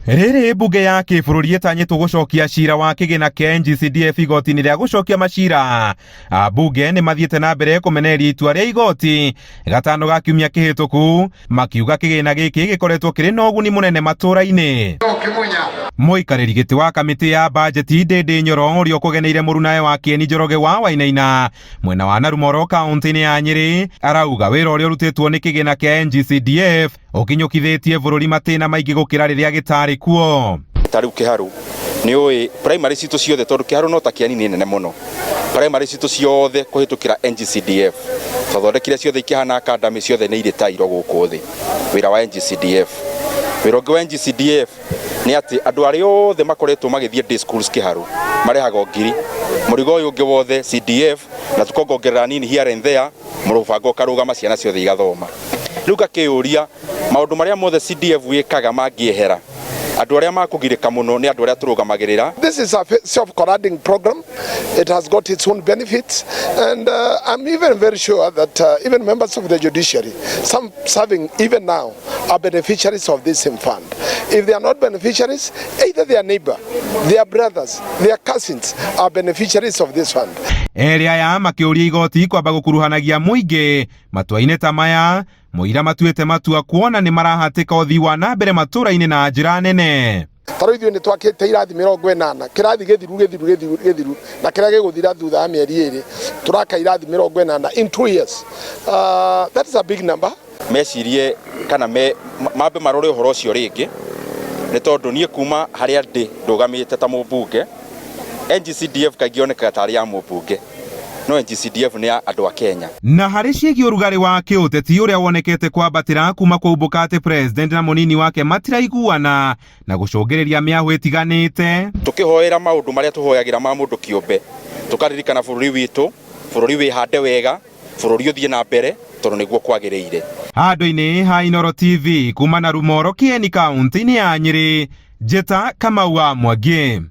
Rĩrĩ mbunge ya kĩbũrũri ĩtanyĩtwo gũcokia cira wa kĩgĩna kĩa NGCDF igoti-inĩ rĩa gũcokia macira, ambunge nĩ mathiĩte na mbere kũmenereria itua rĩa igoti gatano ga kiumia kĩhĩtũku, makiuga kĩgĩna gĩkĩ gĩkoretwo kĩrĩ na ũguni mũnene matũũra-inĩ. Mũikarĩri gĩtĩ wa kamĩtĩ ya bajeti Ndĩndĩ Nyoro ũrĩa ũkũgeneire mũrunawe wa Kĩeni Njoroge wa Wainaina mwena wa Narumoro kaũntĩ-inĩ ya Nyĩrĩ arauga wĩra ũrĩa ũrutĩtwo nĩ kĩgĩna kĩa NGCDF ũkinyũkithĩtie bũrũri matĩna maingĩ gũkĩra rĩrĩa gĩtarĩ kuo. Ta rĩu Kĩharũ nĩ ũĩ primary citũ ciothe, tondũ Kĩharũ no ta Kĩani nĩ nene mũno, primary citũ ciothe kũhĩtũkĩra NGCDF twathondekire ciothe ikĩhana academy, ciothe nĩ irĩ tairo gũkũ thĩ, wĩra wa NGCDF. Wĩra ũngĩ wa NGCDF nĩ atĩ andũ arĩa othe makoretwo magĩthiĩ day schools Kĩharũ marĩhagwo ngiri, mũrigo ũyũ ũngĩ wothe CDF na tukongongerera nini here and there, mũbango ũkarũgama, ciana ciothe igathoma. Rĩu ngakĩyũria, maũndũ marĩa mothe CDF wĩkaga mangĩehera, andũ arĩa makũgirĩka mũno nĩ andũ arĩa tũrũgamagĩrĩra. This is a self-correcting program. It has got its own benefits, and I'm even very sure that even members of the judiciary, some serving even now, are beneficiaries of this same fund. If they are not beneficiaries, either their neighbor, their brothers, their cousins are beneficiaries of this fund. Erĩ aya makĩũria igoti kwamba gũkuruhanagia mũingĩ matua-inĩ ta maya, mũira matuĩte matua kuona nĩ marahatĩka ũthii wa na mbere matũũra-inĩ na njĩra nene. Tarĩu ithuĩ nĩ twakĩte irathi 80, kĩrathi gĩthiru gĩthiru gĩthiru gĩthiru, na kĩrĩa gĩgũthira thutha wa mĩeri 2, tũraka irathi 80 in 2 years. That is a big number. Mecirie kana me mambe marore ũhoro ũcio rĩngĩ, nĩ tondũ niĩ kuma harĩa ndĩ ndũgamĩte ta mũmbunge, NGCDF kaingĩ yonekaga tarĩ ya mũmbunge, no NGCDF nĩ ya andũ a Kenya. Na harĩ ciĩgiĩ ũrugarĩ wa kĩũteti ũrĩa wonekete kwambatĩra kuma kwaumbũka atĩ president na mũnini wake matiraiguana na gũcũngĩrĩria mĩahũ ĩtiganĩte. Tũkĩhoera maũndũ marĩa tũhoyagĩra ma mũndũ kĩũmbe, tũkaririkana bũrũri witũ, bũrũri wĩhande wega, bũrũri ũthiĩ na mbere, tondũ nĩguo kwagĩrĩire. Handũ-inĩ ha Inooro TV kuma na Rumoro, Kieni, kaunti-inĩ ya Nyĩrĩ, Njĩta Kamau wa Mwangi.